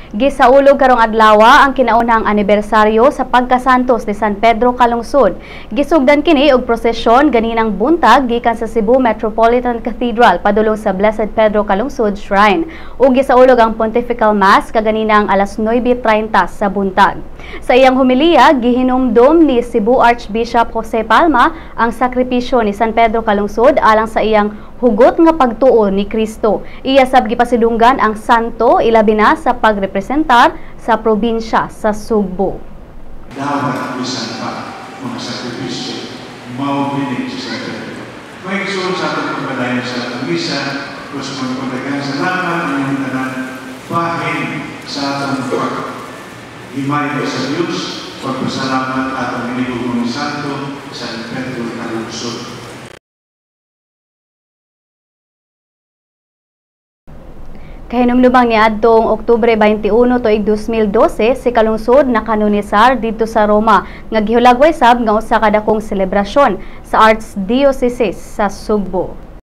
Gisaulog karong adlawa ang kinaunang anibersaryo sa pagkasantos ni San Pedro Calungsod. Gisugdan kini og prosesyon ganinang buntag gikan sa Cebu Metropolitan Cathedral padulong sa Blessed Pedro Calungsod Shrine. Ug gisaulog ang Pontifical Mass kaganinang alas 9:30 sa buntag. Sa iyang homiliya, gihinumdom ni Cebu Archbishop Jose Palma ang sakripisyo ni San Pedro Calungsod alang sa iyang hugot nga pagtuo ni Kristo. Iya sab gipasidunggan ang santo ilabi na sa pagrepresentar sa probinsya sa Sugbo. Dapat bisan pa mga sakripisyo, mao kini si San Pedro. May isuon sa atong pagpadayon sa atong misa, kus magpadaghang salamat inyong tanan bahin sa atong paghimay sa Diyos, pagpasalamat atong hinigugong Santo San Pedro Calungsod. Kahinumdumang niadtong Oktubre 21 tuig 2012 si Calungsod nakanonisar didto sa Roma nga gihulagway sab nga usa ka dakong selebrasyon sa Archdiocese sa Sugbo.